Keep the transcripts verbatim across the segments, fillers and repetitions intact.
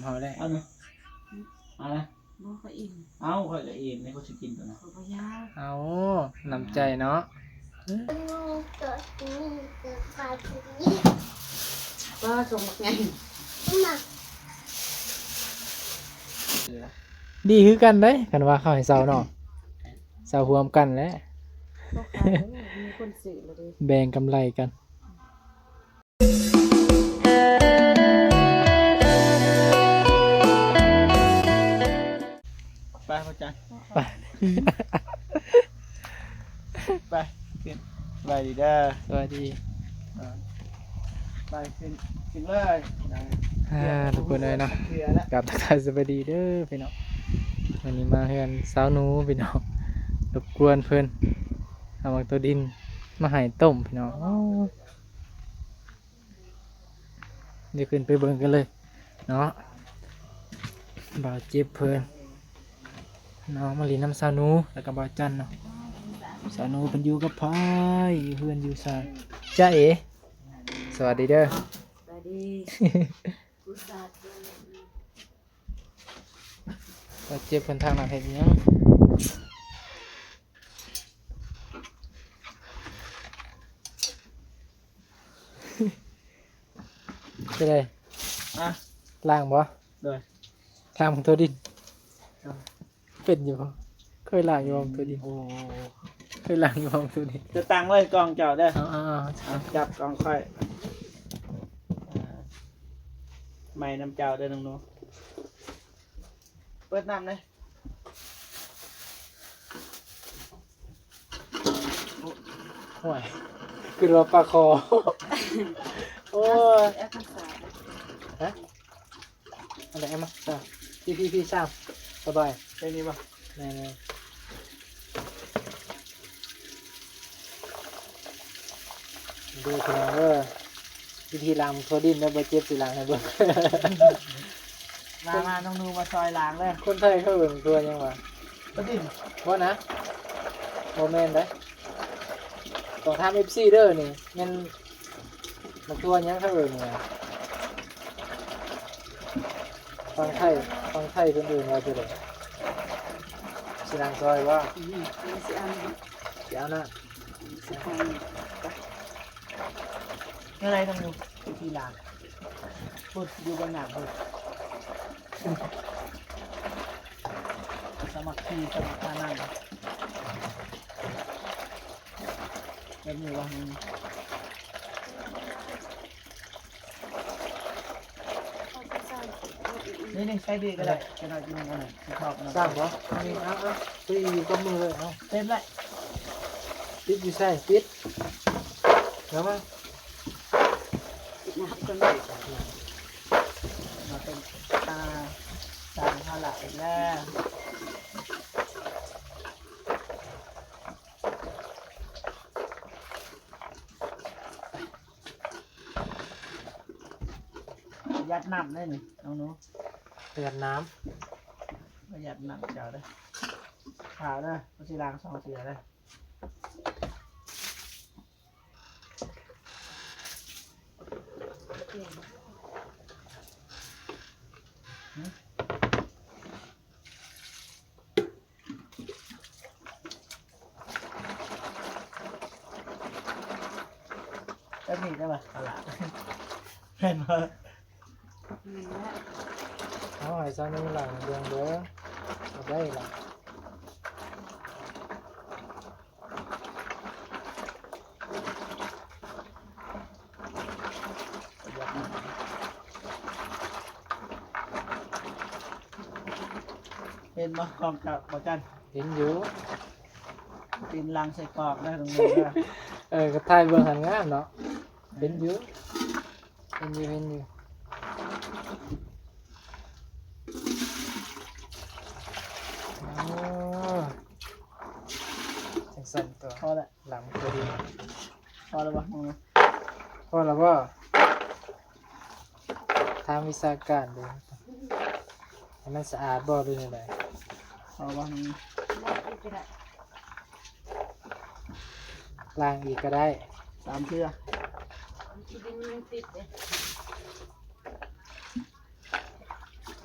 เอาได้ เอานะ เอานะ บ่ก็อิ่ม เอา ข้อยก็อิ่ม นี่ข้อยสิกินตัวนะ ข้อยบ่อยาก เอา น้ำใจเนาะ ว่าส่งบักไง ดีคือกันเด้ คันว่าเขาให้เซาเนาะ เซาร่วมกันแหละ มีคนซื้อแล้วเด้ แบ่งกำไรกัน ไปพ่อจัน ไป ไป ขึ้น สบายดีเด้อ สวัสดี เออ ไป ขึ้น ขึ้นเลย อ่า ทุกคนเลยเนาะ เคลียร์แล้ว กราบทักทายสวัสดีเด้อพี่น้อง วันนี้มาเฮือนสาวหนูพี่น้อง รบกวนเพิ่น เอาหมากตัวดินมาให้ต้มพี่น้อง โอ้ย เดี๋ยวขึ้นไปเบิ่งกันเลยเนาะ บ่าวเจ็บเพิ่น น้องมาเล่นนำสาวหนู แล้วก็บ่าวจันเนาะ สาวหนูเพิ่นอยู่กับไผ อยู่เฮือนอยู่ซาน จ้าเอ๋ สวัสดีเด้อ สวัสดี บ่าวเจ็บเพิ่นทางนั้นเฮ็ดหยัง เป็นไง อ่ะ ล้างบ่ โดย ล้างหมากตัวดิน อ่ะ เป็นอยู่บ่ เคยล้างอยู่บ่หมากตัวดิน โอ้ เคยล้างอยู่บ่หมากตัวดิน จะตั้งไว้กองเจ้าเด้อ เอา เอา เอา เอา จับกองข้อย อ่า ไม้นำเจ้าเด้อน้องหนู เปิดน้ำเลย ห่วย คือว่าปลาคอ โอ้ย เอาข้าวสาร ฮะ อะไรเอามา อ่ะ พี่ พี่ พี่ สร้าง สบาย แค่นี้ปะ แน่ๆ ดูพี่น้องเด้อ วิธีล้างหมากตัวดินแล้วบ่เจ็บสิล้างให้เบิ่ง มา มา น้องหนูมาซอยล้างเลย คนไทยเขาเอิ้นหมากตัวหยังวะ ตัวดิน บ่นะ บ่แม่นเด้ ต้องถาม เอฟซี เด้อนี่ แม่นหมากตัวหยังเขาเอิ้นนี่นะ ฝั่งไทย ฝั่งไทยเพิ่นเอิ้นว่าจั่งใด สิล้างซอยบ่ อืม สิเอา สิเอานะ สิเอา อะไรต้องอยู่ที่ร้านพูดอยู่บนหนังพูด สามัคคีสามัคคีนั่งแบบนี้วะ นี่ นี่ ใช้เบรกก็ได้ จะหน่อยกินกันหน่อย ที่ชอบนะ สร้างบ่ นี่ เอา เอา ตีอยู่กับมือเลย เอา เต็มเลย ปิดอยู่ใส่ ปิด แล้วมา มาเป็นตา ตาเท่าไหร่แล้ว ประหยัดน้ำได้นี่ น้องหนู ประหยัดน้ำ ประหยัดน้ำเจ้าเด้อ ขาวเด้อ บ่สิล้างสองเทื่อเด้อ แบบนี้ได้ปะ เอาล่ะ เห็นปะ นี่แหละ เอาให้ซะนี่หลังเดือนเด้อ เอาได้ล่ะ เห็นบ่ กองเจ้าบ่จัน เห็นอยู่ เป็นรังใส่กรอกนะตรงนี้นะ เออ ก็ถ่ายเบิ่งหันงามเนาะ เห็นอยู่ เห็นอยู่ เห็นอยู่ อ๋อ จังซั่นตัว พอละ หลังตัวดี พอแล้วบ่ มองนะ พอแล้วบ่ ทางวิชาการเด้ ให้มันสะอาดบ่ หรือจั่งใด พอบ่ มองนะ ล้างอีกก็ได้ สามเทื่อ ขี้ดินมันติดเลย เ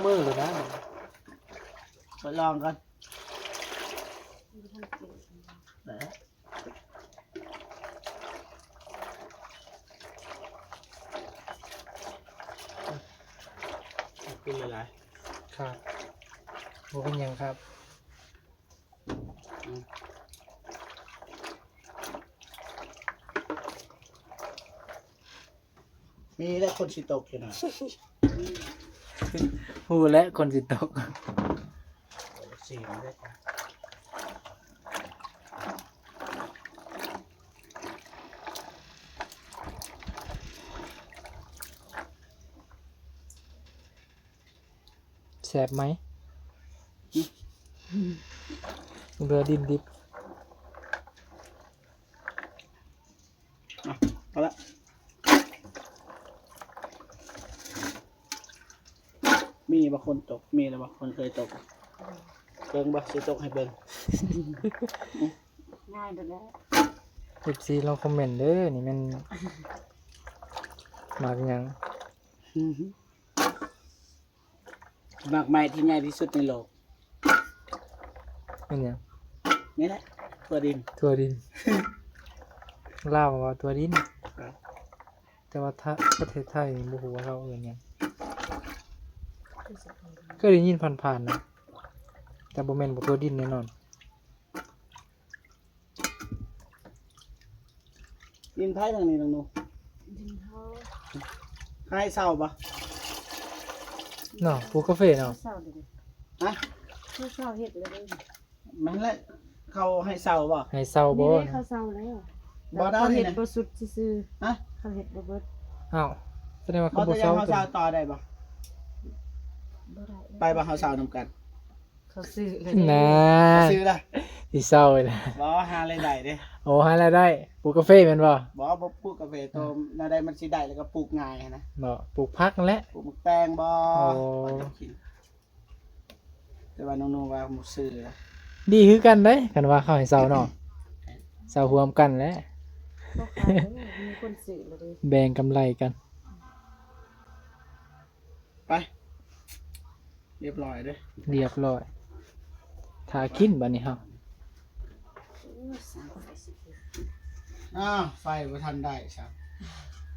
มือเลยนะ ทดลองก่อน ขึ้นมาหลาย ครับ บ่เป็นหยังครับ มีและคนสิตกอยู่นะ ฮู้และคนสิตก สี่เด้อ แซ่บไหม เรือดินดิบ อ่ะ เอาละ มีบ่คนตก มีแล้วบ่คนเคยตก เบิ่งบ่ สิตกให้เบิ่ง ง่ายไปแล้ว เอฟซี ลองคอมเมนต์เด้อ นี่แม่นหมากหยัง หมากไม้ที่ใหญ่ที่สุดในโลก เป็นหยัง นี่แหละ ถั่วดิน ถั่วดิน ลาวว่าถั่วดิน ครับ แต่ว่าถ้าประเทศไทยนี่บ่ฮู้ว่าเขาเอิ้นหยัง เคยได้ยินผ่านๆนะ แต่บ่แม่นบักถั่วดินแน่นอน ดินไผทางนี้น้องหนู ดินเขา ให้เช่าบ่ เนาะ ปลูกกาแฟเนาะ เช่าเลย ฮะ เขาเช่าเฮ็ดเลยเด้อ มันแหละ เขาให้เช่าบ่ ให้เช่าบ่ นี่เขาเช่าแล้ว บ่ได้ เขาเฮ็ด นี่นะ บ่สุดซื่อๆ ฮะ เขาเฮ็ดบ่เบิด อ้าว แสดงว่าเขาบ่เช่า เขาเช่าต่อได้บ่ บ่ได้ ไปบ่ เขาเช่านำกัน เขาซื้อเลย นะ เขาซื้อละ สิเช่าเลยนะ บ่ หารายได้เด้ โอ้ หารายได้ ปลูกกาแฟแม่นบ่ บ่ บ่ปลูกกาแฟ โต อ่า แนวใดมันสิได้แล้วก็ปลูกง่ายหั้นนะ เนาะ ปลูกผักนั่นแหละ ปลูกหมากแตงบ่ โอ้ พอจะกิน แต่ว่าน้องๆว่าบ่ซื้อละ ดีคือกันเด้ คันว่าเขาให้เช่าเนาะ เช่าร่วมกันแหละ เขาขายแล้ว มีคนซื้อแล้วเด้ แบ่งกำไรกัน ไป เรียบร้อยเด้อ เรียบร้อย ถ้ากินบัดนี้เฮา อ้าว ไฟบ่ทันได้ซ้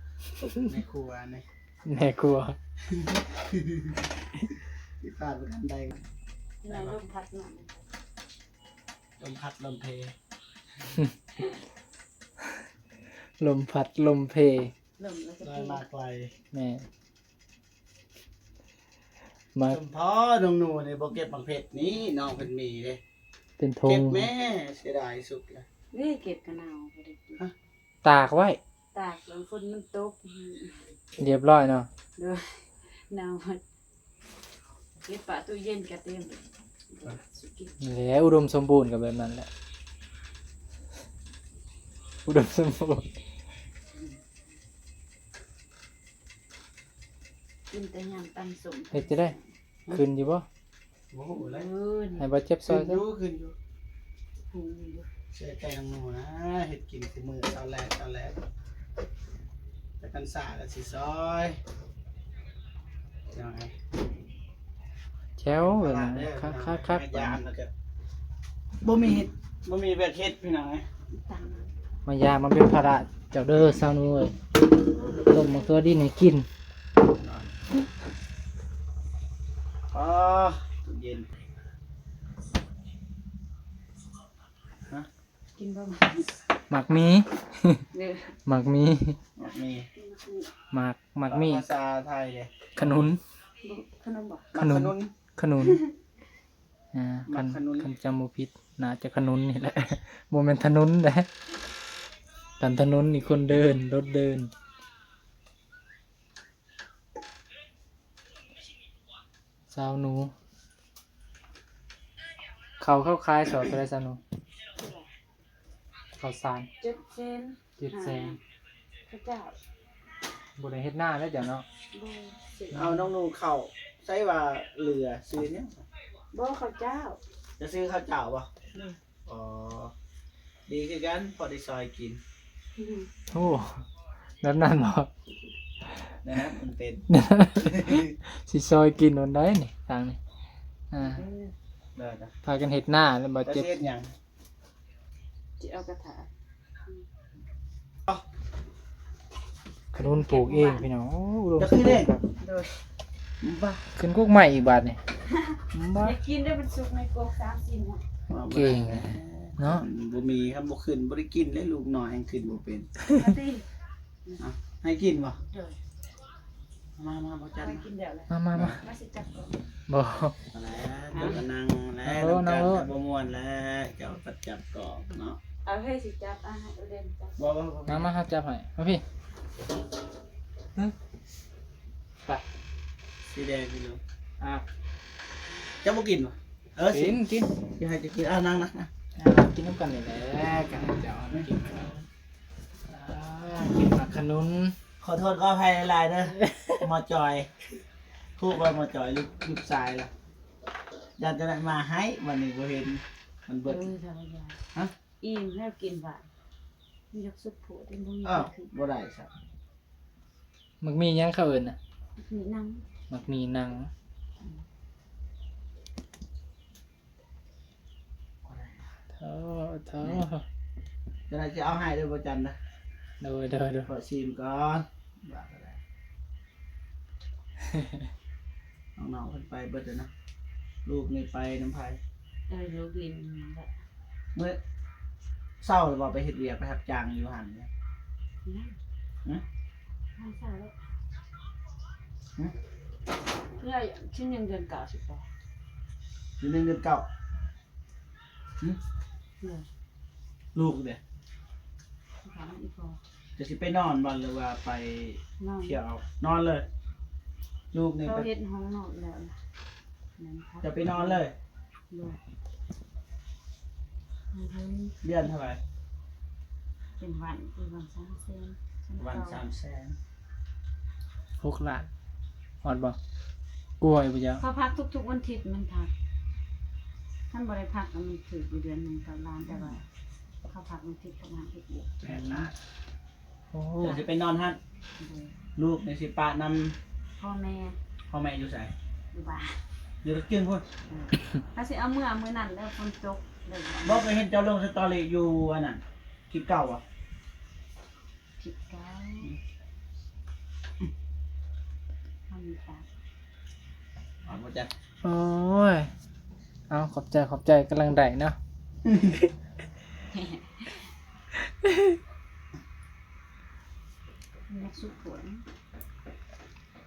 ำ ในครัวนี่ แม่ครัว ที่ขาดบ่ทันได้ ในลมพัดหน่อย ลมพัดลมเพ ลมพัดลมเพ ลมแล้วก็ ลอยมาไกล แม่ มา สมพอน้องหนูนี่บ่เก็บหมากเผ็ดนี่ น้องเพิ่นมีเด้ เป็นธง เก็บแม่ เสียดายสุดเลย นี่เก็บกะนาวบ่ได้กิน ฮะ ตากไว้ ตากแล้วฝนมันตก เรียบร้อยเนาะ โดย หนาวหมด เก็บปะตู้เย็นกะเต็ม สิกิน นี่แหละ อุดมสมบูรณ์ก็แบบนั้นแหละ อุดมสมบูรณ์ กินแต่ยำตำส้ม เฮ็ดจะได้ ขึ้นอยู่บ่ บ่ฮู้เลย เออ นี่ ให้บ่เจ็บซอย ขึ้นอยู่ ขึ้นอยู่ ขึ้นอยู่ เชื่อใจน้องหนูนะ เฮ็ดกินคือมื้อเช้าแลง เช้าแลง แต่พรรษาก็สิซอย จังไง แจ๋วเลยนะ คักๆๆ ยามแล้วก็ บ่มีเฮ็ด บ่มีเวียกเฮ็ดพี่น้องเอ้ย มายามมาเป็นภาระเจ้าเด้อสาวหนูเอ้ย ต้มหมากถั่วดินให้กิน อ๋อ ตู้เย็น ฮะ กินบ่ หมากมี เออ หมากมี หมากมี หมาก หมากมี ภาษาไทยเลย ขนุน บ่ ขนมบ่ ขนุน หมากขนุน ขนุน อ่า หมากขนุน คัน คันจำบ่ผิด น่าจะขนุนนี่แหละ บ่แม่นถนนเด้ คันถนนนี่คนเดิน รถเดิน สาวหนู เขา เขาขายซอเท่าใดสาวหนู ข้าวสาร เจ็ดแสน เจ็ดแสน ห้า เขาเจ้า บ่ได้เฮ็ดนาแล้วจ้ะเนาะ บ่ ซื้อ เอาน้องหนูเข้า ใช่ว่าเหลือซื้อเนี่ย บ่ ข้าวเจ้า จะซื้อข้าวเจ้าบ่ อืม อ๋อ ดีคือกัน พอได้ซอยกิน อืม โอ้ แบบนั้นบ่ นะครับ มันเป็น สิซอยกินวันใดนี่ ทางนี้ อ่า เออ ได้นะ พากันเฮ็ดนาแล้วบ่ จะ เจ็บ เฮ็ดหยัง สิเอากระถาง ขนุนปลูกเองพี่น้อง โอ้ อุดมสมบูรณ์ครับ โดย บ้า ขึ้นกกใหม่อีกบาดนี่ บ้า อยากกินได้เป็นสุกในกกสามสี่มื้อ เก่งเนาะ บ่มีครับ บ่ขึ้น บ่ได้กินเลย ลูกน้อยยังขึ้นบ่เป็น มาติ อ่ะ ให้กินบ่ โดย มา มา บ่จัน ให้กินแล้วแหละ มา มา มา มาสิจับก่อน บ่ มาแล้ว เดี๋ยวก็นั่งแล้ว นั่งโลด นั่งโลด น้ำกันก็บ่ม่วนแล้ว เจ้าก็จับกล่องเนาะ เอาให้สิจับ อ่ะ ให้เอาเล่นจับ บ่ บ่ บ่ มา มา เฮาจับให้ มาพี่ ไป สีแดงพี่ลุง อ่ะ เจ้าบ่กินบ่ เออ สิ กิน กิน สิให้เจ้ากิน อ่ะ นั่ง นั่ง นั่ง อ่ะ กินนำกันนี่แหละ กันเจ้าเอามากิน อ่า กินหมากขนุน ขอโทษขออภัยหลายๆเด้อ หมอจอย พูดว่าหมอจอยลูก ลูกชายล่ะ ย่านจะได้มาให้ วันนี้บ่เห็น มันเบิด เออ ธรรมดา ฮะ อิ่มแล้วกินหวาน มันอยากสุดโผด มันบ่มี อ้าว บ่ได้ซะ หมากมีหยังเขาเอิ้นน่ะ มีหนัง หมากมีหนัง โถ่ โถ่ นี่ จะได้สิเอาให้เด้อบ่จันนะ โดย โดย โดย ขอชิมก่อน ว่าก็ได้ น้องๆเพิ่นไปเบิดแล้วนะ ลูกนี่ไปนำไผ เออ ลูกลินนั่นแหละ มื้อเช้าหรือว่าไปเฮ็ดเวียกไปรับจ้างอยู่หั่นเนี่ย ยัง ฮะ ยังเช้าแล้ว ฮะ เพื่อชิ้นหนึ่งเดือนเก้าสิบบ่ ชิ้นหนึ่งเดือนเก้า หึ เออ ลูกเด้ ถามอีกบ่ จะสิไปนอนบ่หรือว่าไป นอน เที่ยวเอา นอนเลย ลูกนี่ เขา ไป เฮ็ดห้องนอนแล้วนะ นั่นครับ จะไปนอนเลย โดย อือฮึ เดือนเท่าไหร่ เป็นวัน เป็นวันสามแสน วันสามแสน หกล้าน ฮอดบ่ กลัวอยู่บ่จ๊ะ เขาพักทุกๆวันอาทิตย์มันพัก คันบ่ได้พักก็มันถืกอยู่เดือนหนึ่งเก้าล้าน แต่ว่าเขาพักวันอาทิตย์ประมาณเอ็ดเดือน แปดล้าน โอ้ เดี๋ยวสิไปนอนหั่น โดย ลูกนี่สิปะนำ พ่อแม่ พ่อแม่อยู่ไส อยู่บ้าน อยู่ตะเกียงพุ้น เออ ถ้าสิเอาเมื่อมื้อนั้นแล้วฝนตกเลย บ่ ก็เห็นเจ้าลงสตอรี่อยู่อันนั้น คลิปเก่าบ่ คลิปเก่า อืม มันมีปาก เอาบ่จ๊ะ โอ้ย เอา ขอบใจ ขอบใจ กำลังได้เนาะ มันอยากสุกผล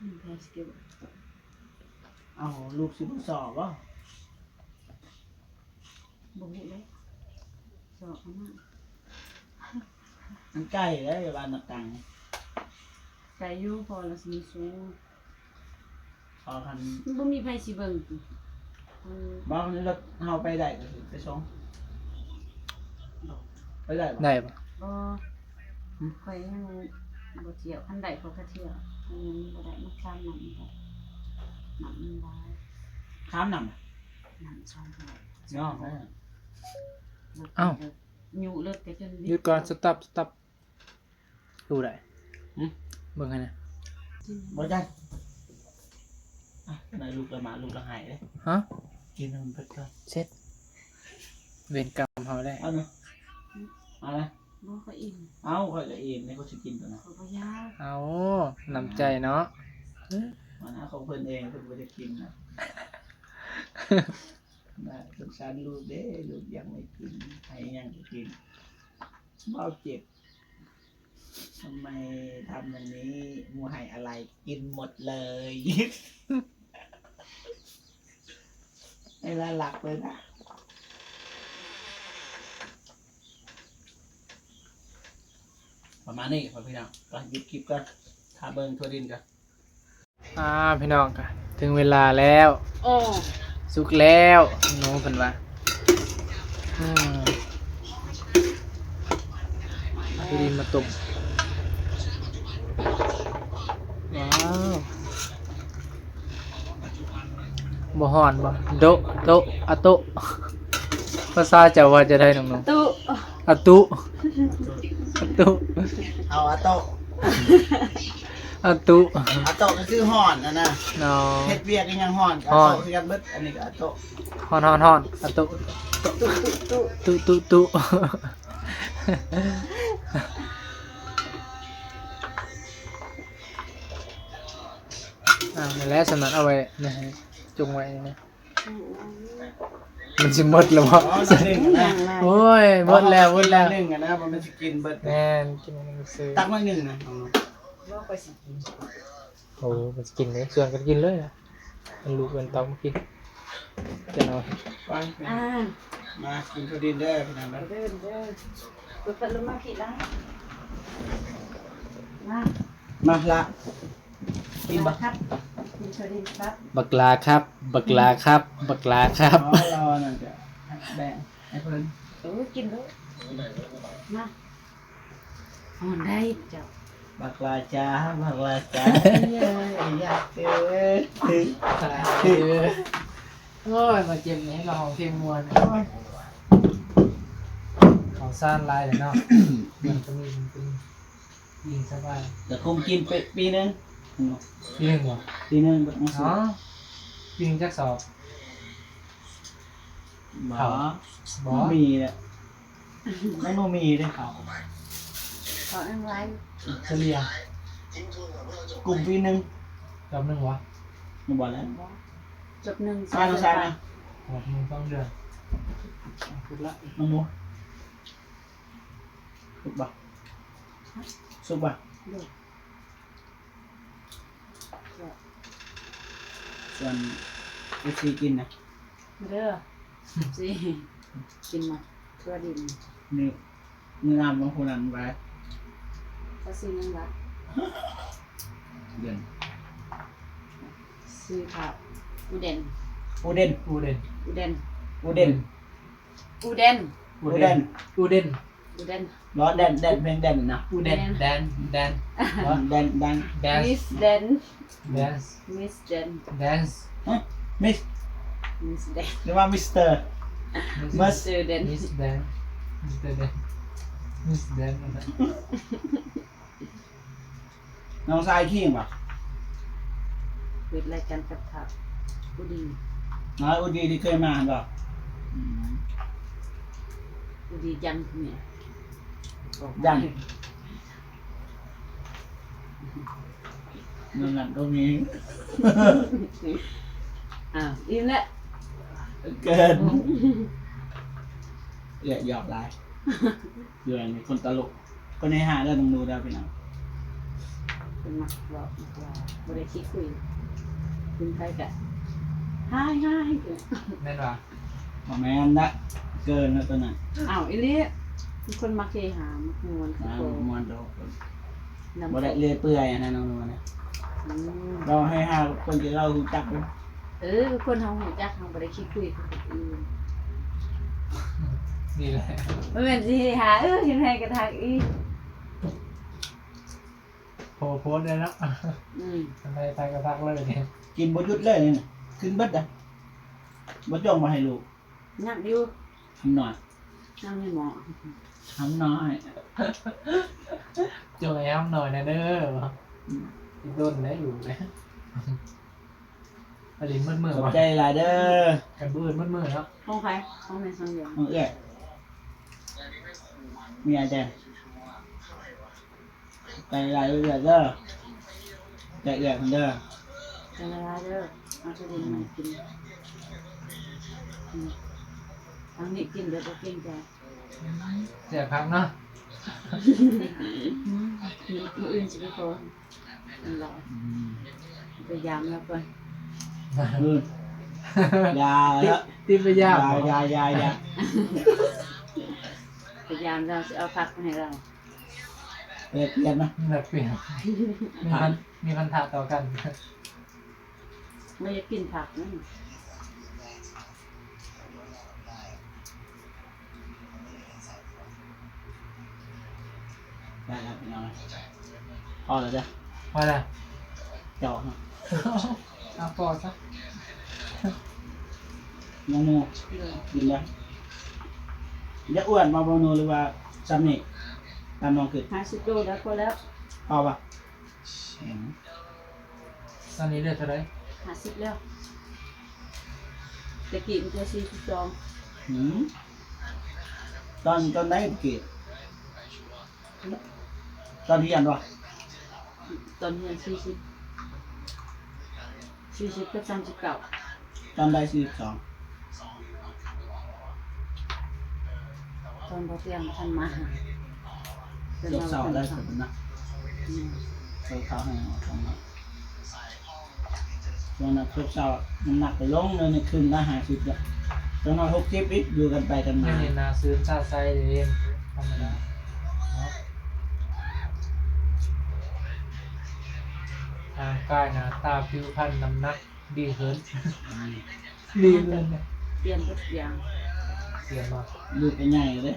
อืม แพงสกิล เอา ลูกสิบ่สอบบ่ บ่ฮู้เลย สอบเอามา มันใกล้แล้วบ้านนักตัง ไกลอยู่ พอละสิมีสูง พอคัน มันบ่มีไผสิเบิ่งติ มัน บ่ คันรถเฮาไปได้ก็สิไปส่ง ไปได้บ่ ได้บ่ บ่ หึ ข้อยยังบ่เที่ยว คันได้ข้อยก็เที่ยว คันยังบ่ได้ มันข้ามน้ำบ่ได้ น้ำมันหลาย ข้ามน้ำ น้ำสองร้อย เนาะ รถ เอ้า รถ ยุรถก็จน หยุดก่อน สต็อป สต็อป ดูได้ หึ เบิ่งให้นะ บ่ได้ อ่ะ ไหนลูกละหมาด ลูกละหายเด้ ฮะ กินให้มันเบิดก่อน เสร็จ เวรกรรมเฮาแล้ว เอาเนาะ เอานะ บ่ ข้อยอิ่ม เอ้า ข้อยก็อิ่ม นี่ข้อยสิกินตัวนะ ข้อยบ่อยาก เอา น้ำใจเนาะ มานะ ของเพิ่นเอง เพิ่นบ่ได้กินนะ น่าสงสารลูกเด้ ลูกยังไม่กิน ให้ยังกิน เบาเจ็บ ทำไมทำอย่างนี้ หมูให้อะไรกินหมดเลย ไม่น่ารักเลยนะ ประมาณนี้ครับพี่น้อง ก็หยุดคลิปก่อน ถ้าเบิ่งทั่วดินก่อน อ่า พี่น้องค่ะ ถึงเวลาแล้ว โอ้ สุกแล้ว น้องเพิ่นว่า อืม เอาที่ดินมาต้ม ว้าว บ่ฮ้อนบ่ โดะ โตะ อะโตะ ภาษาเจ้าว่าจะได้น้องๆ ตุ อะตุ อะตุ เอาอะโตะ อาตุ อาโตะก็คือฮ้อนนะนะ เนาะ เฮ็ดเวียกก็ยังฮ้อน ฮ้อน อาโตะคือกันเบิด อันนี้ก็อาโตะ ฮ้อนฮ้อนฮ้อน อาตุ ตุ๊ตุ๊ตุ๊ตุ๊ ตุตุตุ อ่า นั่นแหละ สำนักเอาไว้นะฮะ จงไว้นะ มันสิหมดแล้วบ่ อ๋อ หน่อยหนึ่งนะ โอ้ย หมดแล้ว หมดแล้ว หน่อยหนึ่งอะนะ มันสิกินเบิด แม่น กินหนังสือ ตักหน่อยหนึ่งนะ เอาลง โอ้ มันสิกินเลย ชวนกันกินเลยนะ มันลูกมันเต้ามากิน จะนอน ไป อ่า มากินข้าวดินเด้อ พี่น้องนะ เดินเด้อ เปิดพัดลมมาผิดแล้ว มา มาละ กินบ่ ครับ กินข้าวดินครับ บักหล้าครับ บักหล้าครับ บักหล้าครับ อ๋อ เรานั่นจะแบ่งให้เพิ่น โอ้ย กินเลย มา อ่อนได้เจ้า บักหล้าจ๋า บักหล้าจ๋า เอ้ย อยากเจอ โอ้ย มาเจ็บนี่ให้เราห้องเพลงม่วน เขาซ่านลายเลยเนาะ มันก็มี มันเป็น ยิงสบาย แต่คงกินไปปีหนึ่ง ปีหนึ่งบ่ ปีหนึ่งบ่ อ๋อ ปีหนึ่งจักสอบ บ่ เขา บ่ มีแหละ มันบ่มีเด้เขา เขาอันไว้ เฉลี่ย กลุ่มปีหนึ่ง จบหนึ่งวะ มันบ่แล้ว จบหนึ่ง อ่า น้องชายนะ จบหนึ่งสองเดือน สุดละ น้องหมู สุกบ่ สุกบ่ ดู ส่วน เอฟซี กินนะ เด้อ สิ กินมาทั่วดิน นี่ มื้อน้ำของคนนั้นไป เขาซื้อยังละ เดือน ซื้อข้าว อูเดน อูเดน อูเดน อูเดน อูเดน อูเดน อูเดน อูเดน อูเดน ร้อนแดน แดน เพลงแดนนะ อูเดน แดน แดน ร้อนแดน แดน แดน มิสแดน แดน มิสแดน แดน ฮะ มิส มิสแดน หรือว่ามิสเตอร์ มิส มิสเตอร์แดน มิสแดน มิสเตอร์แดน มิสแดน น้องชายขี้บ่ เปิดรายการกับข้าว อูดี อ๋อ อูดีที่เคยมาบ่ อืม อูดีจันทร์เนี่ย จันทร์ นั่นนั่นก็มี อ่า อิ่มแล้ว เกิน เอื้อยหยอกหลาย เอื้อยนี่คนตลก คนเฮฮาเด้อ ต้องดูเด้อพี่น้อง เพิ่นมักเว้า มักว่า บ่ได้ขี้คุย เป็นไผกะ ฮาย ฮาย แม่นบ่ บ่แม่นละ เกินแล้วตัวนั้น อ้าว อีหลี เป็นคนมักเฮฮา มักม่วน อ่า คือเก่า ม่วนโดด นำ บ่ได้เรื่อยเปื่อยอะนะ น้องนวลนะ อืม เราเฮฮากับคนที่เรารู้จักเลย เออ คนเฮารู้จัก เฮาบ่ได้ขี้คุยกับคนอื่น นี่แหละ บ่แม่นสิเฮฮา เออ เห็นไผกะทักอีก โพสต์ โพสต์เลยเนาะ อืม เห็นไผ ไผกะทักเลยเนี่ย กินบ่หยุดเลยนี่นะ กินเบิดอะ บ่จ้องมาให้ลูก ยังอยู่ ทำหน่อย ยังมีหมอ ทำหน่อย จ้องให้ทำหน่อยนะเด้อ อืม อีกโดนได้อยู่นะ อลินมืดมืด ขอบใจหลายเด้อ กันบืนมืดมืดเนาะ ของไผ ของแม่สังเดียว ของเอื้อย มีอาจารย์ ใจหลายเอื้อยเด้อ ใจเอื้อยเพิ่นเด้อ ใจละลายเด้อ เอาจะได้มากิน อืม ทางนี้กินเดี๋ยวบ่เกรงใจ แซ่บคักเนาะ มื้ออื่นสิไปขอ อืม ไปยามแล้วก่อน อืม อย่าละ ติดไปยาม อย่า อย่า อย่า อย่า ไปยามแล้วสิเอาผักมาให้เรา แลกเปลี่ยนนะ แลกเปลี่ยน มีพัน มีพันธะต่อกัน บ่อยากกินผักนะ ได้แล้วพี่น้อง พอแล้วจ้ะ พอแล้ว จอกนะ เอาพอซะ น้องโม เออ กินแล้ว อยากอ้วนบ่ น้องโม หรือว่าซ้ำนี่ ตามน้องคือ ห้าสิบโลแล้ว พอแล้ว พอปะ ตอนนี้เหลือเท่าไหร่ ห้าสิบแล้ว แต่กี้มันจะสี่สิบสอง อืม ตอน ตอนไหนตะกี้ ตอนเรียนวะ ตอนเรียนสี่สิบ สี่สิบกับสามสิบเก้า ตอนได้สี่สิบสอง ตอนบ่เตรียมทันมา เศร้าๆ ได้ผลนะ อืม เศร้าๆ ให้ออกมา ช่วงนั้นเศร้าๆ น้ำหนักก็ลงเลย ในคืนละห้าสิบแล้ว ตอนนั้นหกสิบอีก อยู่กันไปกันมา นี่นาซื้อซาไซเลยธรรมดาเนาะ ร่างกายหน้าตาผิวพรรณน้ำหนักดีขึ้น อืม ดีขึ้น เปลี่ยนทุกอย่าง เปลี่ยนมา ลูกก็ใหญ่เลย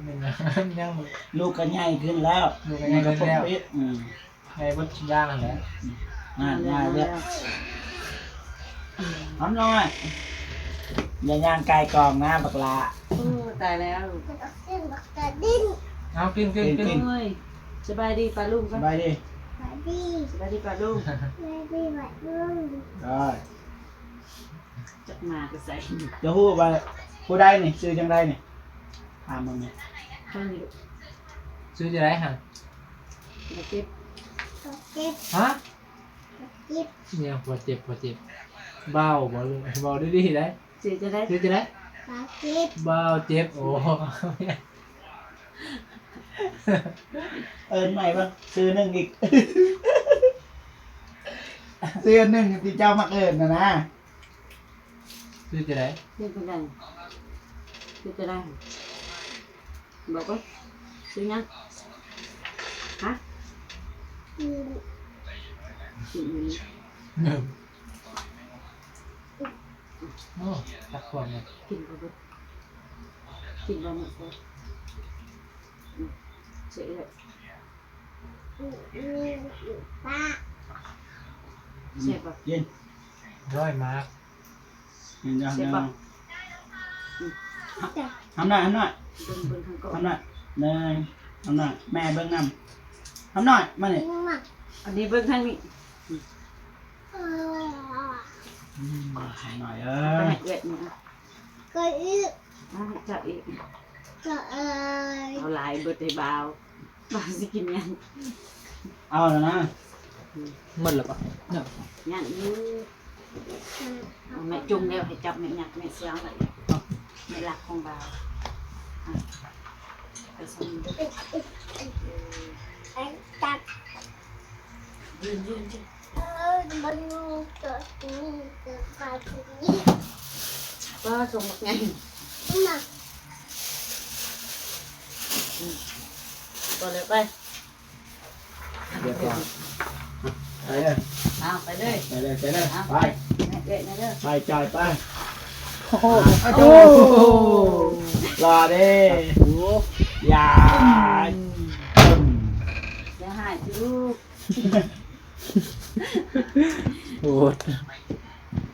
มันยัง มันยัง ลูกก็ใหญ่ขึ้นแล้ว ลูกก็ใหญ่ขึ้นแล้ว มันก็ปกปิด อืม ใหญ่เบิดทุกอย่างนั่นแหละ ง่าย ง่ายเลย ทำหน่อย อย่าย่างไก่กองนะ บักหล้า โอ้ ตายแล้ว เอากิน กิน กิน กิน โอ้ย สบายดีป้าลุง สบายดี สบายดี สบายดีป้าลุง สบายดีป้าลุง ได้ จักมาก็ใส่ จะฮู้ว่าผู้ใดนี่ ชื่อจังใดนี่ ถามมึงนี่ เท่านี้ลูก ชื่อจังใดฮะ บ่เจ็บ บ่เจ็บ ฮะ บ่เจ็บ เนี่ย บ่เจ็บ บ่เจ็บ เบา บ่ลูก เบาดีๆ ได้ ชื่อจังใด ชื่อจังใด บ่เจ็บ เบาเจ็บ โอ้ เอิ้นใหม่บ้าง ชื่อหนึ่งอีก ชื่อหนึ่งที่เจ้ามักเอิ้นน่ะนะ ชื่อจังใด ชื่อจังใด ชื่อจังใด บอกว่าชื่อหยัง ฮะ อืม อืม โอ้ ตักขวดเนี่ย กินบ่เบิด กินบ่หมดเลย อืม เสียเลย แซ่บปะ เย็น ร้อยมาก เห็นยัง แซ่บปะ ยัง อืม ทำหน่อย ทำหน่อย เบิ่ง เบิ่งทางก่อน ทำหน่อย หนึ่ง ทำหน่อย แม่เบิ่งนำ ทำหน่อย มานี่ อันนี้เบิ่งทางนี้ อืม ทำหน่อย เออ เอาไปให้เอื้อยนี่อ่ะ ก็อีก เอาให้เจ้าอีก ก็เอ้ย เอาหลายเบิดให้บ่าว บ่าวสิกินหยัง เอาแล้วนะ หมดแล้วปะเนี่ย ยังอยู่ เอาแม่จุ่มแล้วให้จับแม่หยัดแม่เสียงไว้ แม่รักของบ่าว อ่ะ ไปส่ง ไอ้ตัด ยืน ยืน ยืน เออ มันมีตัวนี้ ตัวปลาตัวนี้ ก็ส่งบักไง มา อืม ก็เลยไป เดี๋ยวก่อน ไปเลย เอาไปเลย ไปเลย ไปเลย เอา ไป แม่เอื้อยนะเด้อ ไป จ่ายไป โอ้โห อ่ะ โอ้โห รอเด้ โอ้โห อย่า อืม อย่าหายสิลูก โหด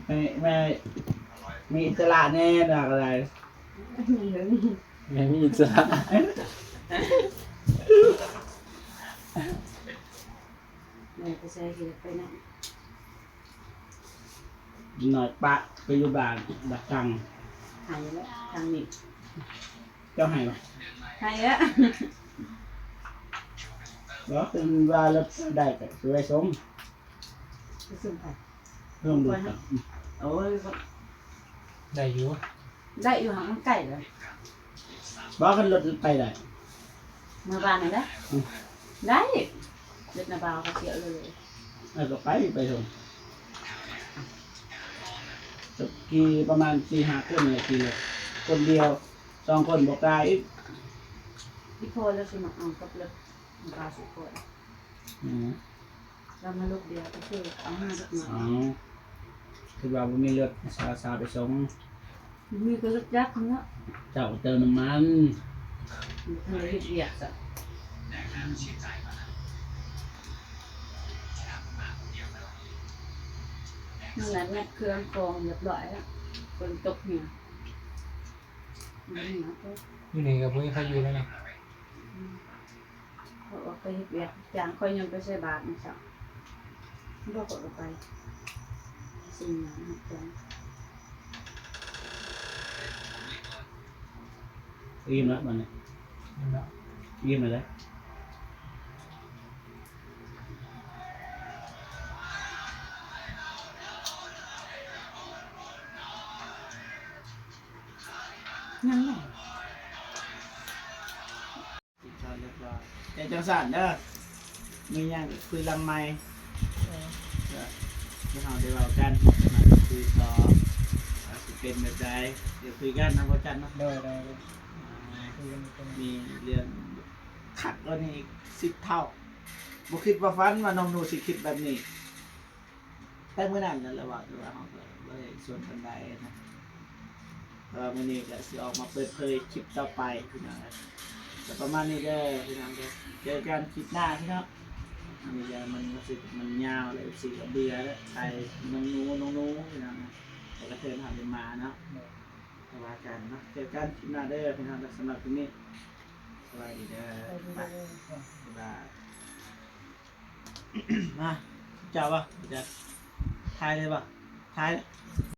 แม่ แม่ มีอิสระแน่นะ อะไร แม่มีอิสระ แม่ไปใส่เห็ดไปนะ หน่อยปะไปอยู่บ้าน บักตัง หายแล้ว ทางนี้ เจ้าให้ปะ หายแล้ว แล้วเป็นว่าเราได้ก็ช่วยส่ง ไปส่งไป เพิ่มดูก่อน โอ้ย ได้อยู่ ได้อยู่ หางมันไกลเลย บ่ คันรถไปได้ เมื่อวานนั่นแหละ อืม ได้ รถนะบ่าวเขาเที่ยวเลย เออ ก็ไป ไปส่ง ขี่ประมาณสี่ห้าคนเนี่ย ขี่รถ คนเดียว สองคนบ่กล้าอีก อีพ่อแล้วสิมาเอากับรถ บ่าวสุพล อืม แล้วมาลูกเดียวก็คือเอามาลูกน้อย อ๋อ คือว่าบ่มีรถสาวๆไปส่ง มีก็รถจักรเนาะ เจ้าเติมน้ำมัน มันเลยเฮ็ดเวียกซะ นั่นแหละ งัดเครื่องกรองเรียบร้อยแล้ว ฝนตกเนี่ย มันหนาวก็ อยู่นี่ก็บ่มีใครอยู่แล้วนะ อืม เขาออกไปเฮ็ดเวียก จ้างข้อยย่นไปใส่บาตรนี่ซะ บ่ข้อยก็ไป สิ่งนั้นนะจ๊ะ อิ่มแล้วมันเนี่ย อิ่มแล้ว อิ่มเลย ยังไง กินข้าวเรียบร้อย แต่จังซั่นเด้อ มีหยังก็คุยหลังไมค์ เออ ก็ที่เฮาได้เว้ากัน มาคุยต่อ ว่าสิเป็นแบบใด เดี๋ยวคุยกันนะพ่อจันเนาะ โดย โดย โดย อ่า คุยกัน มีเรื่องคักกว่านี้อีกสิบเท่า บ่คิดบ่ฝันว่าน้องหนูสิคิดแบบนี้ แต่มื้อนั้นนั่นแหละว่า แต่ว่าเฮาก็บ่ได้ชวนกันได้นะ แต่ว่ามื้อนี้ก็สิออกมาเปิดเผยคลิปต่อไปพี่น้อง ก็ประมาณนี้เด้อพี่น้องเด้อ เจอกันคลิปหน้าพี่น้อง อันนี้ก็มันรู้สึกมันยาวแล้ว เอฟซี ก็เบื่อแล้ว ถ่ายน้องหนู น้องหนูพี่น้องนะ แต่ก็เทินหาเป็นหมาเนาะ ก็ว่ากันเนาะ เจอกันคลิปหน้าเด้อพี่น้อง สำหรับคลิปนี้ สวัสดีเด้อ บ๊ายบาย มา เจ้าบ่ จะถ่ายเลยบ่ ถ่ายเลย